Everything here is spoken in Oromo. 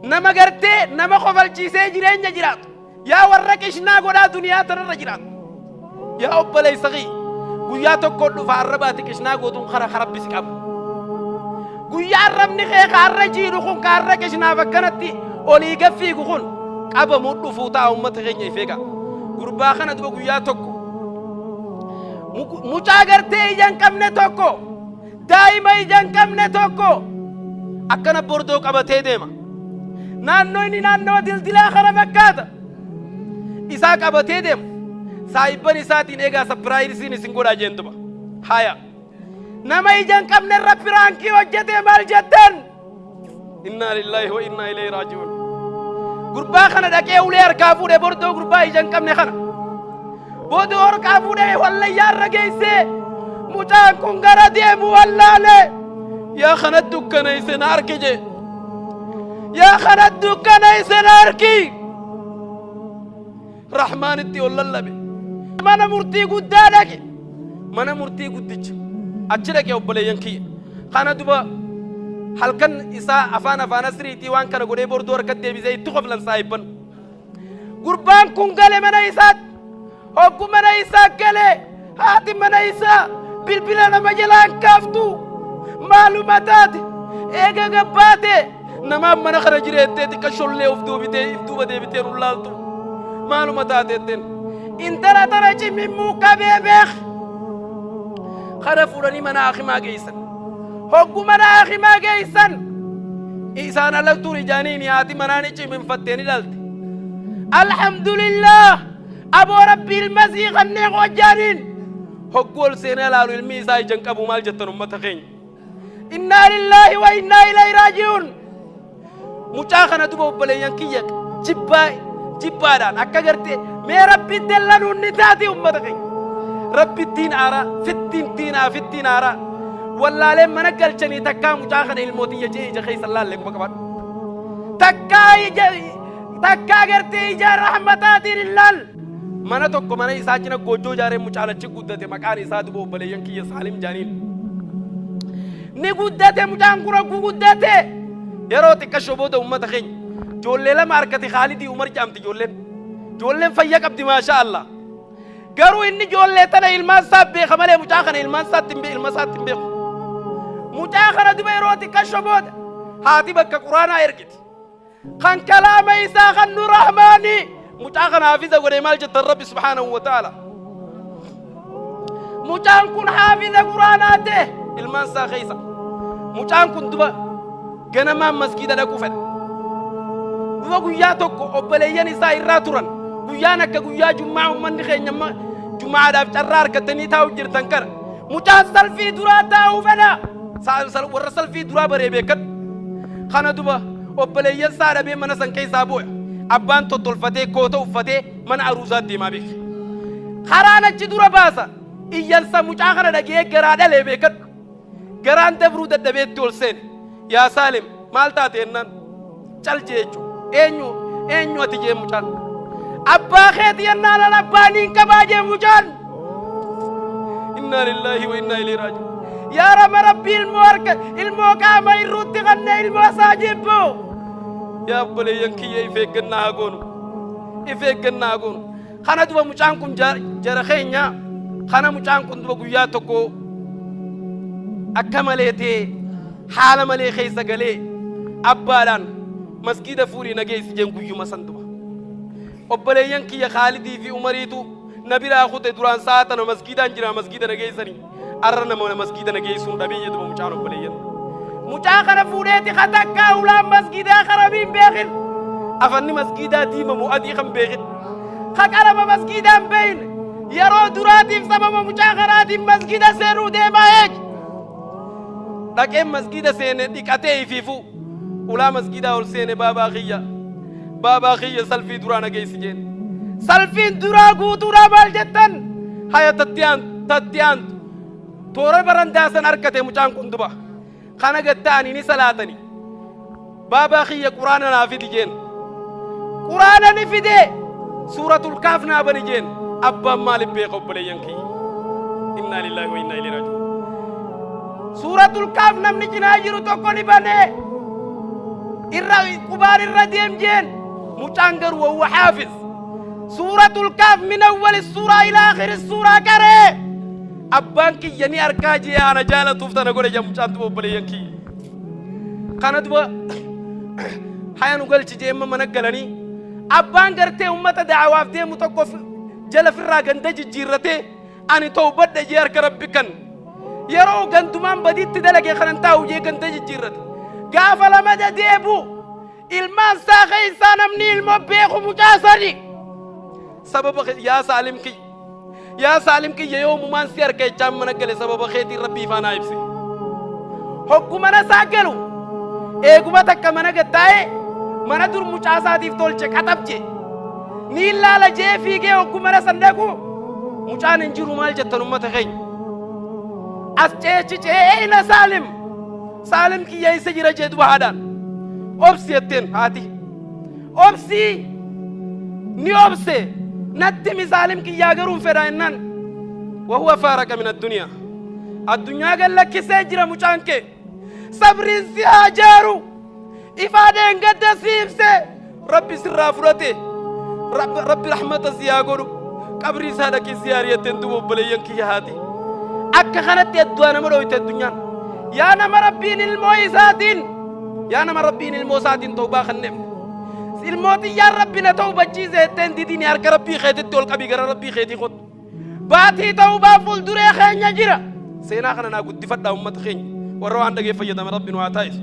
Nama gartee nama kofalchiisee jireenya jiraatu. Yaa warra qishnaa godhaa duniyaa tanarra jiraatu. Yaa obboleessa kiyya, guyyaa tokko dhufa arrabaati qishnaa gootuun kara karabbisi qabu. Guyyaa arrabni kee kaarra jiidhu kun kaarra qishnaaf akkanatti olii gaffiigu kun qabamuu dhufuu ta'a uummata keenya ifeega. Gurbaa kana duba guyyaa tokko mucaa gartee ija hin qabne tokko, daa'ima ija hin qabne tokko akkana bordoo qabatee deema. Naannoo inni naannawa dildilaa kana fakkaata. Isaa qabatee deema. Saayibban isaatiin eegaa sapiraayisiin isin godhaa jeen duba. Haya. Nama ija hin qabne irra piraankii hojjetee maal jettan? Innaa lillaahi wa innaa ilayhi raaji'uun. Gurbaa kana dhaqee ulee harkaa fuudhee bordoo gurbaa ija hin qabne kana. Bordoo harkaa fuudhee wallayyaa irra geessee mucaan kun gara deemu wallaale. Yaa kana dukkaneesse na arki jee. Yaa kana dukkaneesse na arki. Rahmaanitti ol lallabe. Mana murtii guddaa dhaqe. Mana murtii guddicha. Achi dhaqe obboleeyyan kiyya. Kana duba halkan isaa afaan afaan asriitii waan kana godhee bordoo harkatti deebisee itti koflan saahibban. Gurbaan kun gale mana isaatti. Hoggu mana isaa gale haati mana isaa bilbila nama jalaan kaaftu. Maaluma taate eega gabbaate namaan mana kana jireettee xiqqa shollee of duubitee if duuba deebitee nu laaltu. Maaluma taate jetteen. Intala tana cimimmuu qabee beek. Kana fuudhanii mana hakimaa geessan. Hoggu mana hakimaa geessan. Isaan ala turi jaaniin haati manaa ni cimimfattee ni dhalte. Alhamdulillah aboo rabbi ilma sii kannee hojjaaniin. Hoggu ol seenee ilaalu ilmi isaa ija hin qabu maal jettan uummata keenya. Innaa lillaahi wa innaa ilayhi raaji'uun. Mucaa kana duba obboleeyyan kiyya jibbaa jibbaadhaan akka gartee mee rabbi dallanuun ni taati uummata keenya. Rabbittiin aaraa fittiin tiinaa fittiin aaraa. Wallaaleen mana galchanii takkaa mucaa kana ilmootiyya jee ija keessa laalle quba qabadhu. Takkaa ija takkaa gartee ija rahmataatiin hin laal. Mana tokko mana isaa cina goojjoo ijaaree mucaan achi guddate maqaan isaa duba obboleeyyan kiyya Saalim jaaniin. Ni guddate mucaan kun hogguu guddate yeroo xiqqashoo booda uummata keenya ijoollee lama harkate Khaalidii Umar jedhamti ijoolleen. Ijoolleen fayya qabdi maashaa Allah. Garuu inni ijoollee tana ilmaan isaa beeka malee mucaa kana ilmaan isaatti hin beeku ilma isaatti hin beeku. Mucaa kana duba yeroo xiqqashoo booda haati bakka quraanaa ergiti. Kan kalaama isaa kan nu rahmaani mucaa kana hafiza godhee maal jettan rabbi subhaanahu wa ta'ala. Mucaan kun hafiza quraanaa ta'e ilmaan isaa keessa. Mucaan kun duba ganamaan masgiida dhaquu fedha. Duba guyyaa tokko obboleeyyan isaa irraa turan. Guyyaan akka guyyaa jummaa uummanni keenya amma jummaadhaaf carraa argatanii taa'u jirtan kana. Mucaan salfii duraa taa'uu fedha. Warra salfii duraa baree beekadhu. Kana duba obboleeyyan isaa dhabee mana san keessaa bu'e. Abbaan tottolfatee koota uffatee mana aruusaa deemaa beeke. Karaan achi dura baasa. Iyyansa mucaa kana dhagee garaa dhalee beekadhu. Garaan dabruu dadhabeetti ol seene. Yaa Saalim maal taate jennaan cal jee jechuudha. Eenyu eenyu ati jee mucaan. Abbaa keeti jennaan an abbaa niin qabaa jee mucaan. Innaa lillaahi wa innaa ilayhi raaji'uun. Yaa rama rabbi ilmoo harka ilmoo qaama irruutti kannee ilmoo isaa jibbu. Yaa obboleeyyan kiyya if eeggannaa haa goonu. If eeggannaa haa goonu. Kana duba mucaan kun jara keenya kana mucaan kun duba guyyaa tokko akka malee ta'ee haala malee keessa galee abbaadhaan masgiida fuudhii na geessi jeen guyyuma san duba. Obboleeyyan kiyya Khaalidii fi Umariitu na biraa kute duraan sa'a tana masgiidaan jira masgiida na geessanii arra nama masgiida na geessuun dhabee jedhu mucaan obboleeyyan. Mucaa kana fuudheeti katakkaa ulaan masgiidaa karabii hin beekin. Afanni masgiidaa diimamu adii kan beekin. Ka qalama masgiidaa hin beekne. Yeroo duraatiif sababa mucaa kanaatiin masgiida seenuu deemaa eegi. Dhaqeen masgiida seene dhiqatee ifiifu ulaa masgiidaa ol seene baabaa kiyya. Baabaa kiyya salfii duraa na geessi jeen. Salfiin duraa guutuudhaa maal jettan? Haya tatti aantu tatti aantu. Toora barandaa san harkate mucaan kun duba. Kana gad ta'anii ni salaatanii. Baabaa kiyya quraana naa fidi jeen. Quraana ni fide. Suuratul kaaf naa bani jeen. Abbaan maaliif beeka obboleeyyan kiyya? Innaa lillaahi wa innaa ilayhi raaji'uun. Suuratul kaaf namni cinaa jiru tokko ni banee. Irra qubaan irra deem jeen. Mucaan garuu wahuwa haafiz. Suuratul Kaaf min awwali suuraa ila akhiri suuraa qaree. Abbaan kiyya ni arkaa jee ana jaalatuuf tana godhe jee mucaan duba obboleeyyan kiyya. Kana duba haya nu galchi jee amma mana galanii abbaan gartee ummata da'awaaf deemu tokko jala firraa ganda jijjiirratee ani towbadhe jee harka rabbi kan yeroo gandumaan badiitti dalage kanan taa'u jee ganda jijjiirrate. Gaafa lamada deebu ilmaan isaa keessaa namni ilmoo beeku mucaa sani. Sababa yaa Saalim kiyya. Yaa Saalim kiyya yoomumaan si harka jechaan mana gale sababa keetiin rabbii faanaa ibse. Hoggu mana isaa galu eeguma takka mana gattaa'ee mana dur mucaa isaatiif tolche qaxab jee. Ni ilaala jee fiigee hoggu mana san dhaqu mucaan hin jiru maal jettan ummata keenya. As ceechi ce'ee ina Saalim. Saalim kiyya eessa jira jee duba haadhaan. Obsi jetteen haati. Obsii ni obse natti mi Saalim kiyyaa garuu hin fedha jennaan. Wahuwa faaraqa min addunyaa. Addunyaa gad lakkisee jira mucaan kee. Sabriin si haa jaaru. Ifaa dheengadda si ibse. Rabbi sirraa fudhate. Rabbi rahmata si haa godhu. Qabrii isaa dhaqii ziyaari jetteen duuba obboleeyyan kiyya haati. Akka kanatti addu'aa nama dhooyte addunyaan. Yaa nama Rabbiin ilmoo isaatiin yaa nama Rabbiin ilmoo isaatiin tawbaa kenneef. Ilmoo tiyyaan Rabbi na tawbachiise jetteen didini harka Rabbii keetitti ol qabii gara Rabbii keetii kottu. Baatii tawbaa fuulduree keenya jira. Seenaa kana naa guddifadhaa ummata keenya. Warra waan dhagee fayyadame Rabbi nu haa taasisu.